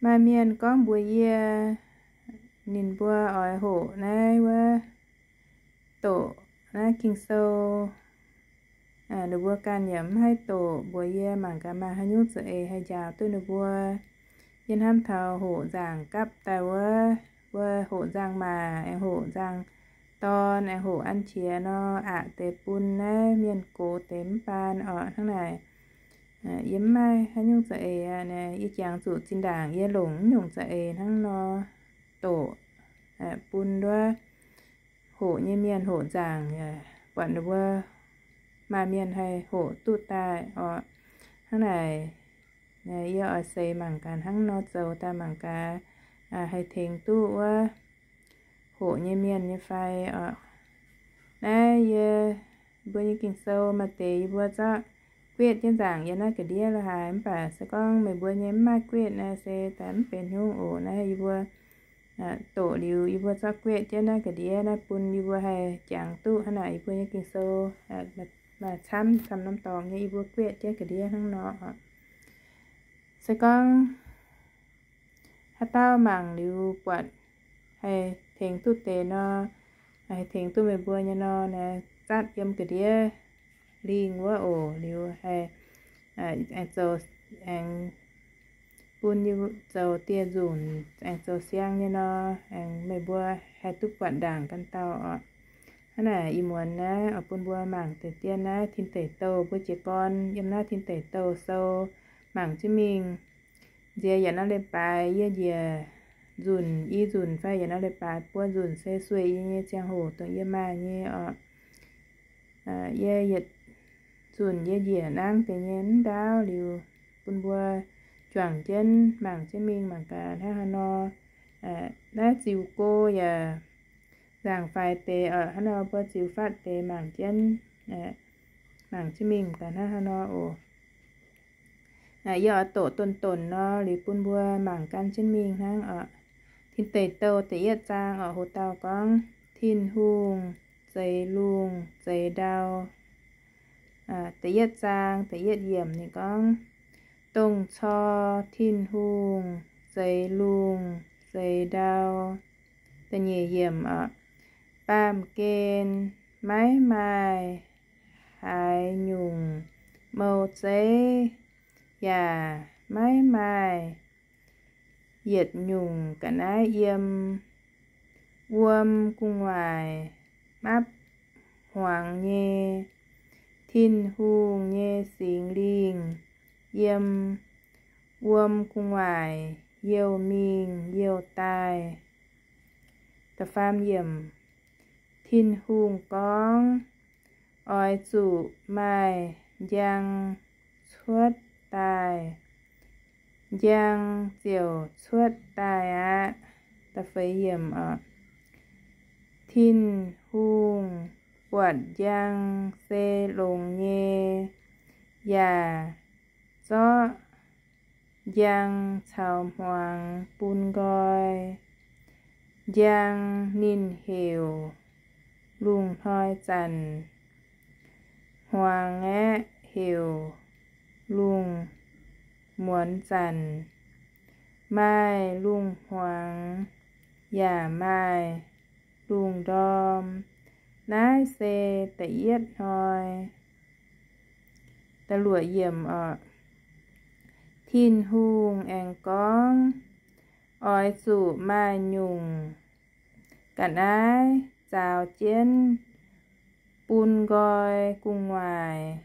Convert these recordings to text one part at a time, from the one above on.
Maaih mienh gorngv mbuox yie, ninh mbuo oix hoqc naaiv wuov, doqc naaiv Ging-Sou. Ninh mbuo ganh yaac mv haih doqc, mbuox yie mangc gaax maaih haaix nyungc za'eix haih njaaux duqv ninh mbuo. Yie hnamv taux hoqc nzaangc gapv daaih wuov, mbuo hoqc nzangc-maac aengx hoqc nzangc-dorn aengx hoqc an qiex nor, aqc deix bun naaiv mienh gox deix mv baan orqc. Hnangv naaic, yie mv maaih haaix nyungc za'eix aqv. Yie jangx zuqc zinh ndaangc yie longc mv nyungc za'eix hnangv nor, doqc bun wuov hoqc nyei mienh hoqc nzaangc, buatc ninh mbuo maaih mienh haih hoqc duqv daaih orqc. Hnangv naaic, yie oix seix mangc gaax hnangv nor zoux daaih mangc gaax haih tengx duqv wuov hoqc nyei mienh nyei fai orqc. Naaiv yie mbuo nyei Ging-Sou maaih deix yie mbuo zorqv guetv jienv nzaangc yiem naaiv ga'ndiev lo haaix, mv baac se gorngv meih mbuo nyei mv maaih guetv naaiv se daaih mv benx hnyouv oc. Naaiv yie mbuo doqc liuz yie mbuo zorqv guetv jienv naaiv ga'ndiev naaiv bun yie mbuo haih jangx duqv hnangv naaic yie mbuo nyei Ging-Sou maaih camv camv norm dorngx nyei yie mbuo guetv jienv ga'ndiev hnangv nor. Se gorngv haaix dauh mangc liuz buatc haih tengx duqv deix nor, haih tengx duqv meih mbuo nyei nor, naaiv zatv yiem ga'ndiev lingh wuov oc. Liuz haih aengx zoux, aengx bun yie zoux dieh nzunc, aengx zoux siang nyei nor, aengx meih mbuo haih duqv buatc ndaangc ganh dauh orqc. Hnangv naaic ih muonz naaiv oix bun mbuo mangc deix dien naaiv Tin Deic Douh mbuo jiez gorn yiem naaiv Tin Deic Douh sou mangc jienv mingh. Nziex yietc norm leiz-baaix yie njiec nzunc i nzunc fai yietc norm leiz-baaix buo nzunc se sueih yie nyei ziangh hoc dongh yie maaih nyei orqc. Yie yietc nzunc yie njiec nangv deix nyei mv ndaauv liuz, bun mbuo juangc jienv mangc jienv mingh mangc gaax hnangv haaix nor. Naaiv ziux go yaac nzaangc faix deix orqc. Hnangv nor mbuo ziux fatv deix mangc jienv, mangc jienv mingh gaax hnangv haaix nor oc. Yie oix doqc donx-donx nor liuz bun mbuo mangc gan jienv mingh hnangv orqc. Tin Deic Douh da'yietv zaang orqc, hoc dauh gorngv, Tin-Hungh zeix lungh zeix ndau. Da'yietv zaang da'yietv yiemc ninh gorngv, Dongh cor Tin-Hungh zeix lungh zeix ndau. Da'nyeic yiemc orqc, Baamh gen maiv maaih haaix nyungc mou zeiv, yaac maiv maaih yietc nyungc ga'naaiv yiem. Wuom gu'nguaaic mapv hmuangx nyei, Tin-Hungh nyei Singx Lingh yiem wuom gu'nguaaic youh mingh youh daaih. Da'faam yiemc, Tin-Hungh gorngv, Oix zuqc maaih njang cuotv daaih. Njang ziouc cuotv daaih aqv. Da'feix yiemc orqc, Tin-Hungh buatc njang se longx nyei, yaac zorqv njang caux hmuangx bun nqoi. Njang ninh heuc lungh hnoi zanc, hmuangx aeqv, heuc lungh muonz zanc. Maaih lungh hmuangx yaac maaih lungh ndorm. Naaiv se da'yietv hnoi. Da'luoqc yiemc orqc, Tin-Hungh aengx gorngv, Oix zuqc maaih nyungc ga'naaiv zaaux jienv bun nqoi gu'nguaaic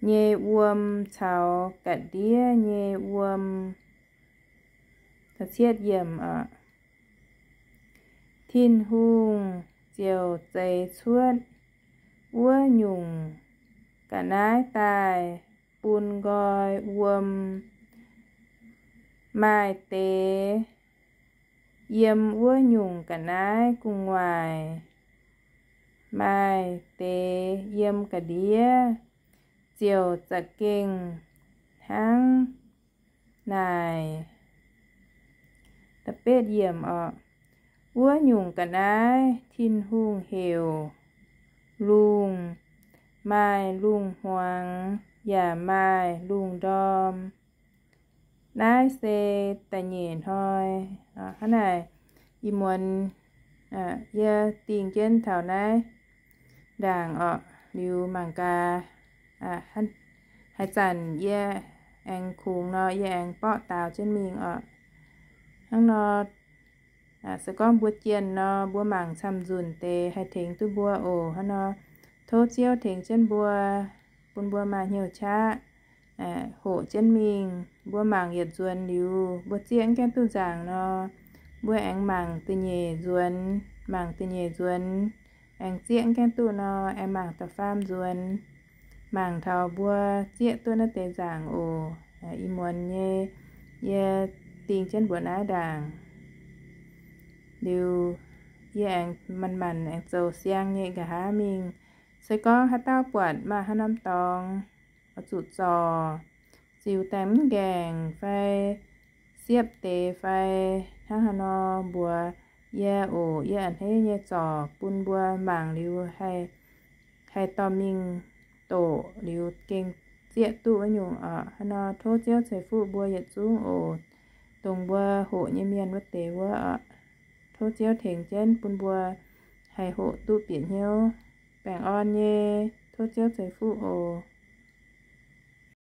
nyei wuom caux ga'ndiev nyei wuom. Da'cietv yiemc orqc, Tin-Hungh ziouc zeix cuotv wuov nyungc ga'naaiv daaih bun nqoi wuom. Maaih deix yiem wuov nyungc ga'naaiv gu'nguaaic, maaih deix yiem ga'ndiev, ziouc za'gengh hnangv naaic. Da'betv yiemc orqc, wuov nyungc ga'naaiv Tin-Hungh heuc lungh, maaih lungh hmuangx yaac maaih lungh ndorm. Naaiv se da'nyeic hnoi hnangv naaic, ih muonz yie dingh jienv taux naaiv ndaangc orqc. Liuz mangc gaax, haaix zanc yie aengx kungx nor, yie aengx borqv daaux jienv mingh orqc. Hnangv nor, se gorngv mbuo jienh nor, mbuo mangc camv-nzunc deix haih tengx duqv mbuo oc. Hnangv nor, tov Ziouv tengx jienv mbuo, bun mbuo maaih hnyouv qaqv hoqc jienv mingh. Mbuo mangc yietc nzuonx liuz, mbuo zieqv mv gaengh duqv nzaangc nor, mbuo aengx mangc da'nyeic nzuonx. Mangc da'nyeic nzuonx aengx zieqv mv gaengh duqv nor, aengx mangc da'faam nzuonx. Mangc taux mbuo zieqv duqv naaiv deix nzaangc oc. Ih muonz nyei yie dingh jienv mbuoqc naaiv ndaangc. Liuz yie aengx manc-manc aengx zoux siang nyei nqa'haav mingh. Se gorngv haaix dauh buatc maaih haaix norm dorngx oix zuqc zorc, ziux daaih mv ngaengc fai siepv deix fai hnangv haaix nor, mbuox yie oc. Yie a'hneiv nyei zorc bun mbuo mangc liuz haih dorh mingh doqc liuz gengh zieqv duqv wuov nyungc orqc. Hnangv nor, tov Ziouv ceix fuqv mbuo yietc zungv oc. Dongh mbuo hoqc nyei mienh wuov deix wuov orqc, tov Ziouv tengx jienv bun mbuo haih hoqc duqv bieqc hnyouv. Baengh orn nyei, tov Ziouv ceix fuqv oc.